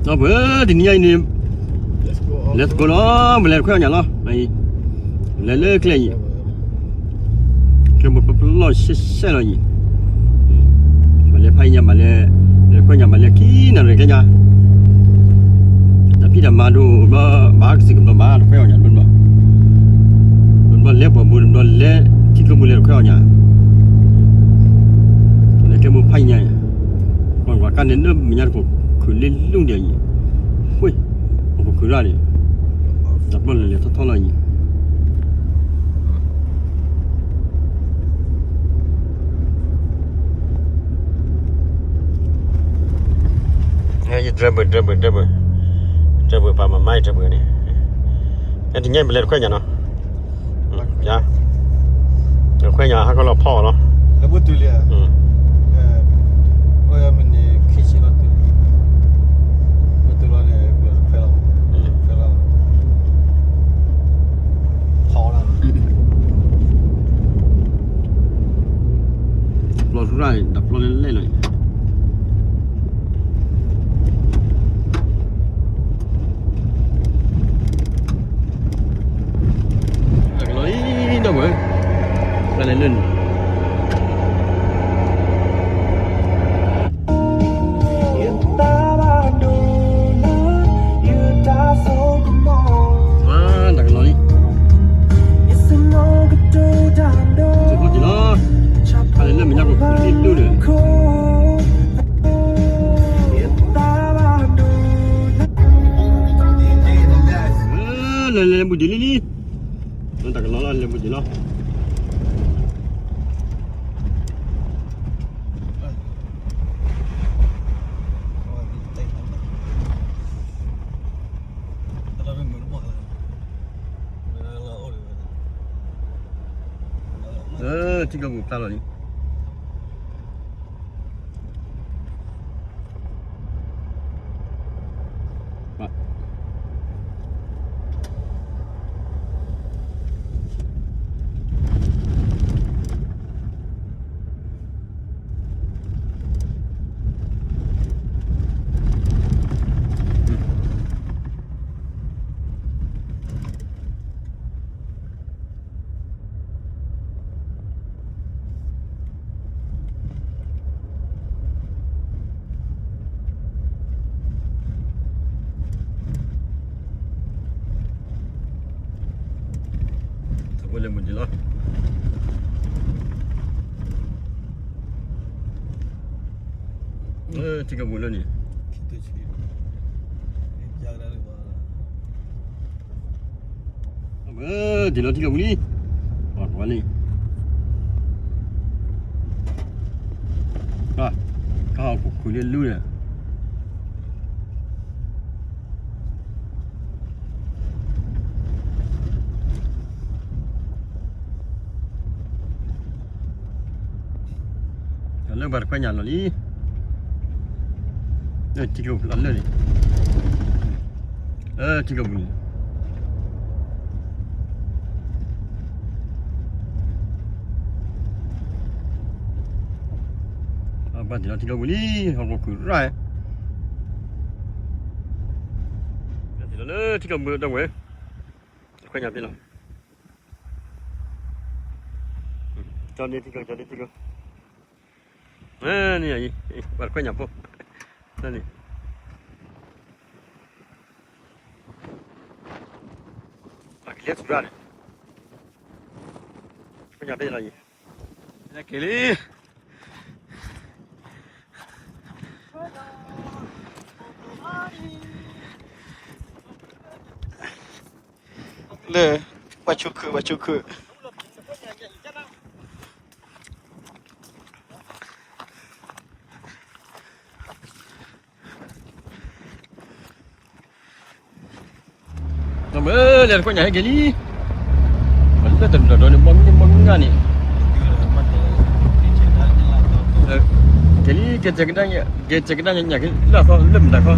ဒီပုၢ်ဝဲၢ် တနံၤညါအံၤန့ၣ် လဲၤသကိးလီၤ, ပလဲၤတခွဲအီၣ်ညၣ်လီၤ, လဲၤလၢကျဲအံၤ, ကျဲပပလီၢ်ဆဲးဆဲးလီၤအံၤ, မၤလဲၤဖးအံၤညါ မၤလဲၤ, လဲၤခွဲညၣ် မၤလဲၤခံနၣ်ရံၣ်ကျဲညါ, တၢ်ဖံးတၢ်မၤဒိၣ်ဘျီ, ဘၣ်ကစံးကဘျီဘၣ် တခွဲအီၣ်ညၣ်ဘျီဘျီ, ဘျီဘျီလဲၤပှၤဘိ ဘျီဘျီလဲၤထံကျိပူၤ လဲၤတခွဲအီၣ်ညၣ်, လဲၤကျဲဘိဖးအံၤညါ, ကွၢ်ကွၢ်ကါန့ၣ် လၢမဲာ်ညါတခိၣ်ခုၣ်လ့လူဒံးအံၤ, ဝ့ၢ်, တခိၣ်ခုၣ်ရၣ်န့ၣ်, တၢ်ပျီလဲၤလဲၤထီၣ်ထီၣ်လီၤအံၤ ယဒြဲဘၢၣ် ဒြဲဘၢၣ် ဒြဲဘၢၣ်, ဒြဲဘၢၣ်ပာ်မၤမါ ယဒြဲဘၢၣ်န့ၣ်, တနံၤညါပလဲၤတခွဲညၣ်နီၤ, တခွဲညၣ်ဟးကလီၤဖီအီၤလီၤ, ပျီရၣ်န့ၣ် တၢ်ပျီလဲၤလဲၤလီၤ တၢ်ကလီၤလံ ဒီပုၢ်ဝဲၢ်, တၢ်လဲၤလၢန့ၣ်, တၢ်ကလီၤလံ, စံးဖီက့ၤလီၤ, တၢ်လဲၤလၢမဲာ်ညါတခိၣ်ခုၣ်လ့လူဒံး လဲၤလဲၤလဲၤဘူးဒံးလံလံ, တၢ်ကလီၤလီၤ လဲၤဘူးဒံးလီၤ, ထံကီၢ်ပူၤဖျါလီၤလံ. ထံကီၢ်ပူၤလၢန့ၣ်, ဒ်လီၤထံကီၢ်ပူၤလံ, ကါဟီၣ်ခိၣ်ခုၣ်လ့လူဒံး လၢပှၤတခွဲညၣ်လီၤလံ, ထံကီၢ်ပူၤလၢန့ၣ်, ထံကီၢ်ပူၤန့ၣ် ဘၣ်တ့ၢ်လီၤထံကီၢ်ပူၤလံ, ဟီၣ်ခိၣ်ခုၣ်ရၣ်, ဘၣ်တ့ၢ်လီၤလၢထံကီၢ်ပူၤ ဒီပုၢ်ဝဲၢ်, ခွဲညၣ်ဖဲလီၤ, ကၠီန့ၣ်ထံကီၢ် ကၠီန့ၣ်ထံကီၢ်, န့ၣ်အံၤ ပှၤတခွဲညၣ်ဖိ, န့ၣ် ပှၤကလဲၤဆူရၣ်န့ၣ်, ခွဲညၣ်ဖဲလီၤအံၤ, က့ၤလံ. လၢ ပှၤဆိခုၣ် ပှၤဆိခုၣ် ဒီပုၢ်ဝဲၢ် လဲၤတခွဲညၣ်ဟဲက့ၤလံ, ပှၤလၢတနီၤဒီးန့ၣ် ဘီမုၢ်ဘီမုၢ်ဂၤန့ၣ်, က့ၤလံ ကဲစဲးကဒါ ကဲစဲးကဒါညၣ်က့ၤလၢအသီလၢမတၤခီ,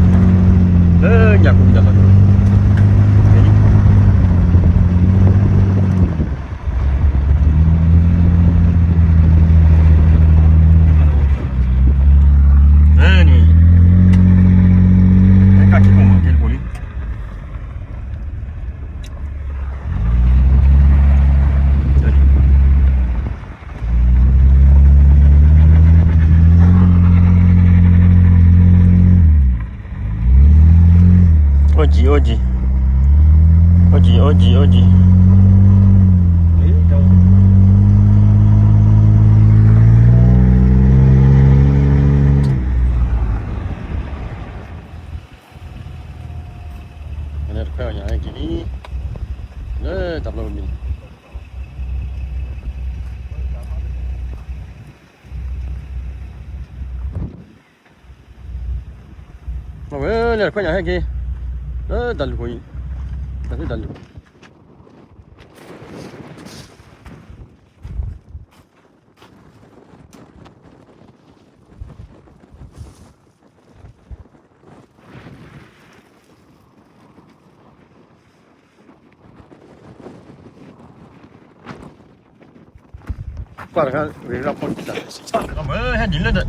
လၢညၣ်ကိၢ်ညၣ်လီၤ, က့ၤလံ. န့ၣ်, ဟဲက အိၣ်ကံၤ အိၣ်ကံၤ အိၣ်ကံၤ အိၣ်ကံၤ အိၣ်ကံၤ တခွဲအီၤညါဟဲက့ၤလံ လၢတၢ်ပျီပူၤမံၤ အဝဲလၢတခွဲညါဟဲက့ၤ လၢတၢ်လူၢ်ဃိအံၤ တၢ်သ့တၢ်လူၢ် ကွၢ်တခါ ဂ့ၤလီၤဖိတံၢ်တၢ် ဟဲဒ်လၢ လၢဖဲက့ၤခွဲးဒီးလၢအကဒီးလံ ထုး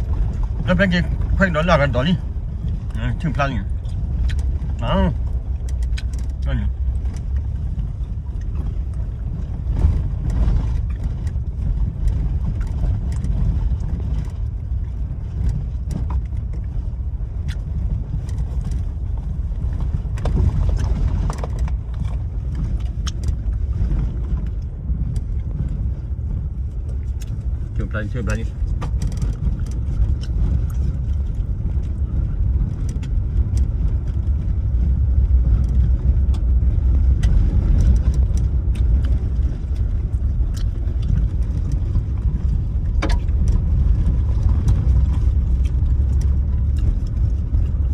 ဖျါ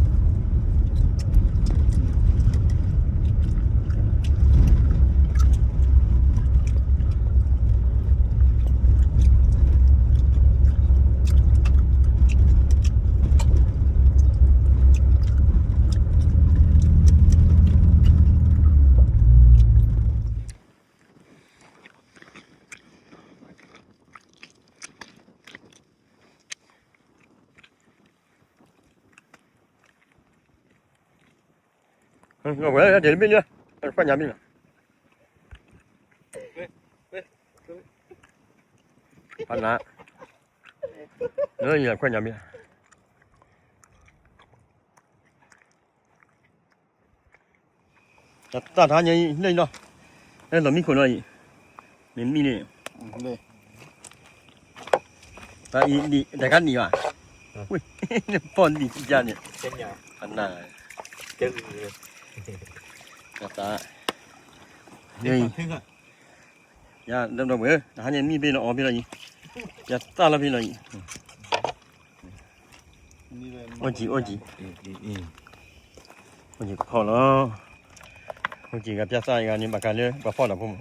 လံ ဝဲဒ်တဘ့ၣ်လံ ကွၢ်ညါဘ့ၣ်လီၤ ဖးနး လၢယကွၢ်ညါဘ့ၣ် တၢ်တဟါညါအံၤ လၢအံၤလီၤ လၢလီၤမံခိၣ်လီၤအံၤ မ့ၢ်မံန့ၣ် တၢ်အံၤဒံး တၢ်ခါနံၣ်ဘၣ် ဝ့ၢ် ဖီၣ်နံၣ်ယါန့ၣ် အနၢ် တၢ် ယၤဒၢဒီဝဲၢ် တဟါညါမံဘ့ၣ်လီၤအီၤဘ့ၣ်လီၤအံၤ ယသၣ်လီၤဘ့ၣ်လီၤအံၤ အိၣ်ကံၤ အိၣ်ကံၤ အိၣ်ကံၤကဖီၣ်လီၤ အိၣ်ကံၤကပျၢ်သၣ်အံၤဂၤန့ၣ် ဘၣ်ကးလၢပှၤဖီၣ်ဒီးဖိမး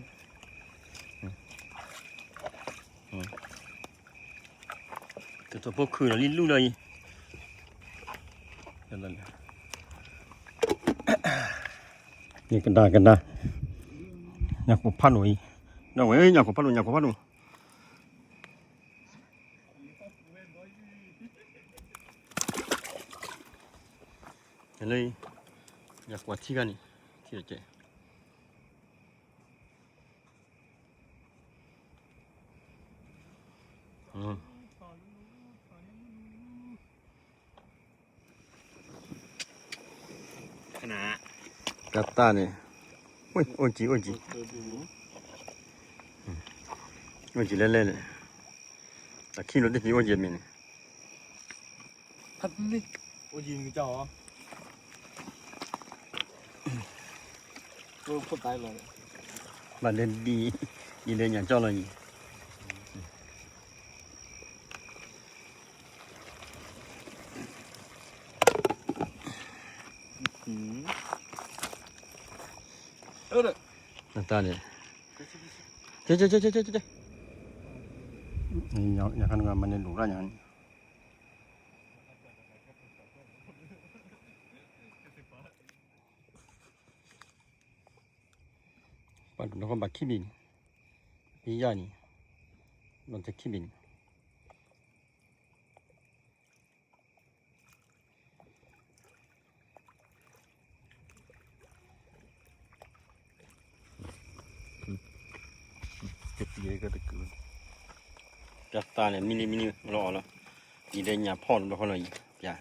ကတိၤဖိခုၣ်ဒီးလံလူၢ်လီၤအံၤ န့ၣ်ကဒါကဒါ ညၣ်ကိၢ်ဖးဒိၣ်အံၤ ဒီးဝဲညၣ်ကိၢ်ဖးဒိၣ် ညၣ်ကိၢ်ဖးဒိၣ် လၢ ညၣ်ကွၢ်ထံဂၤန့ၣ် ထံၣ်ကဲ တၢ်တၢ်န့ၣ် အိၣ်ကံၤ အိၣ်ကံၤ အိၣ်ကံၤလဲၣ်လဲၣ်န့ၣ် တၢ်ခံလိာ်တကံၤ အိၣ်ကံၤအမံၤန့ၣ် အိၣ်ကံၤမံၤကၠီၣ် ဘၣ်လၢဒ် ဒ်လၢညၣ်ကၠီၣ်လီၤအံၤ တၢ်န့ၣ် ကဲ ကဲ ကဲ ကဲ ကဲ ကဲ ညၣ်ခါန့ၣ်မၤန့ၢ်ဒိၣ်ရၣ်ညါန့ၣ် ပှၤဒိၣ်နီၢ်ကီၢ်ဘၣ်ခံဘ့ၣ်န့ၣ် ပယၢ်န့ၣ် ဘၣ်တခံဘ့ၣ်န့ၣ် တၢ်တၢ်န့ၣ် မံလံမံလံလီၤအီၤလီၤ ဒ်လၢညၣ်ဖီၣ်တဘျီဃီလီၤအံၤ ပျၢ်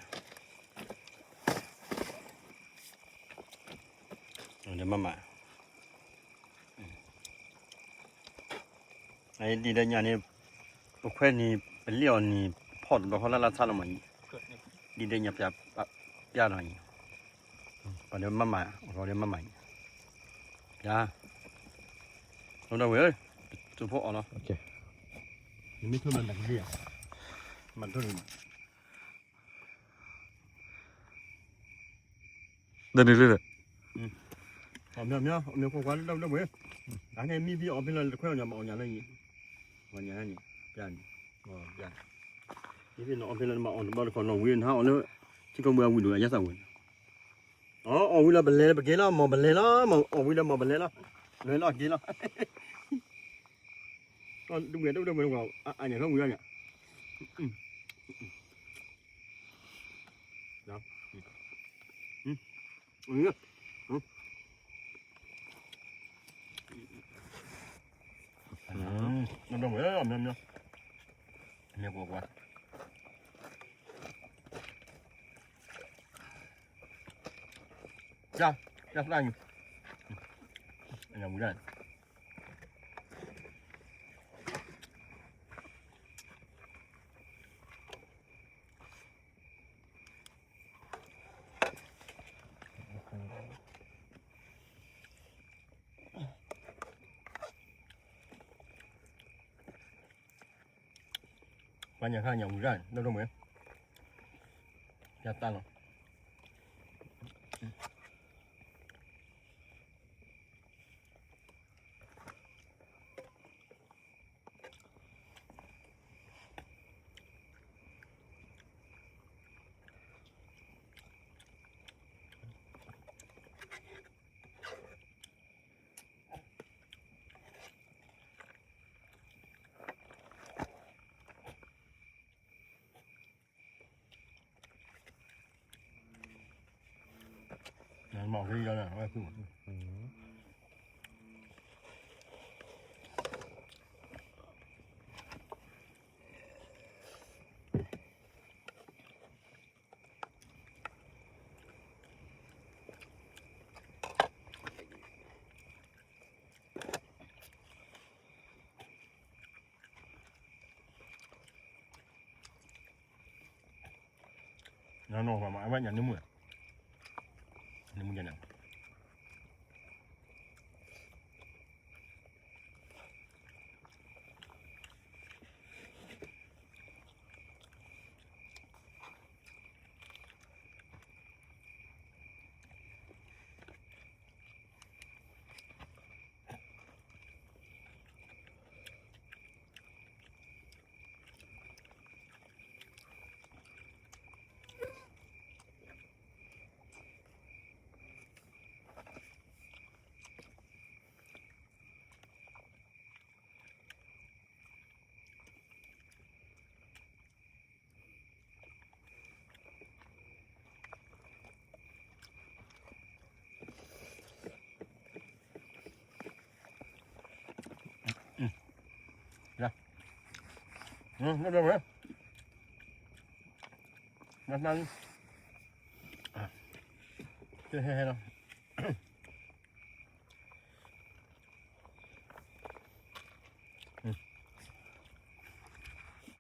ဒီးမၤမၤ, ဒ်ဒီးညါန့ၣ်, ပခွဲးန့ၣ် ပလ့ၣ်အီၤန့ၣ် ဖီၣ်တဘျီဃီလၢ်လၢ်ဆါလီၤမးအံၤ, ဒ်ဒီးညါပျၢ်, ပျၢ်နီၤအံၤ, ပှၤဒီးမၤမၤ, အီၤဒီးမၤမၤအံၤ, ပျၢ်, လီၤဒီးဝဲ, ပစိဖိအီၤလီၤ, နမ့ၢ်ထိၣ်မၤနၤကလံၤဧါ, မၤထိၣ်န့ၣ်မး တန့ၣ်လၢ, မ့ၢ်မ့ၢ်မ့ၢ်ကွၢ်ကွၢ်လၢဒၣ်ဝဲ, အန့ၣ်မံဖံအီၣ်ဖဲလၢတခွဲးအီၣ်ညါမၤအီၣ်ညါလၢညါ, မၤညါန့ၣ်, ပျၢ်န့ၣ်, ပျၢ်န့ၣ်, မ့ၢ်ဖဲနအီၣ်ဖဲလၢနမၤအီၣ်တဘျီတခီၣ်နီၣ်ဝံၤနဟးအီၣ်လၢ, ထံကီၢ်ဝံၤအဝံၤဒိၣ်အယါသးဝဲ, အီၣ်ဝံၤလၢပလဲၤလၢပက့ၤလီၤ မ့ၢ်ပလဲၤလီၤ, အီၣ်ဝံၤလၢမ့ၢ်ပလဲၤလီၤ, လဲၤလီၤက့ၤလီၤ တဝံၤတဝံၤတဝံၤတဝံၤ, အညၣ်လီၤဝံၤလီၤညၣ်, မ့ၢ်ကွၢ်ကွၢ်, ပျၢ်, ပျၢ်ဖျၢၣ်ညါ, အညၣ်ဝံၤလီၤ ပှၤညၣ်ခါညၣ်ဝံၤဒၣ် ဒိၣ်ဒိၣ်မုၢ်, ယတၢ်လီၤ. မၤအီၣ်က့ၤယီၤန့ၣ်, နနီၢ်မၤအဝဲညၣ်နမုၢ်, နမုၢ်ယဲန့ၣ် ဟဲဟဲလီၤ.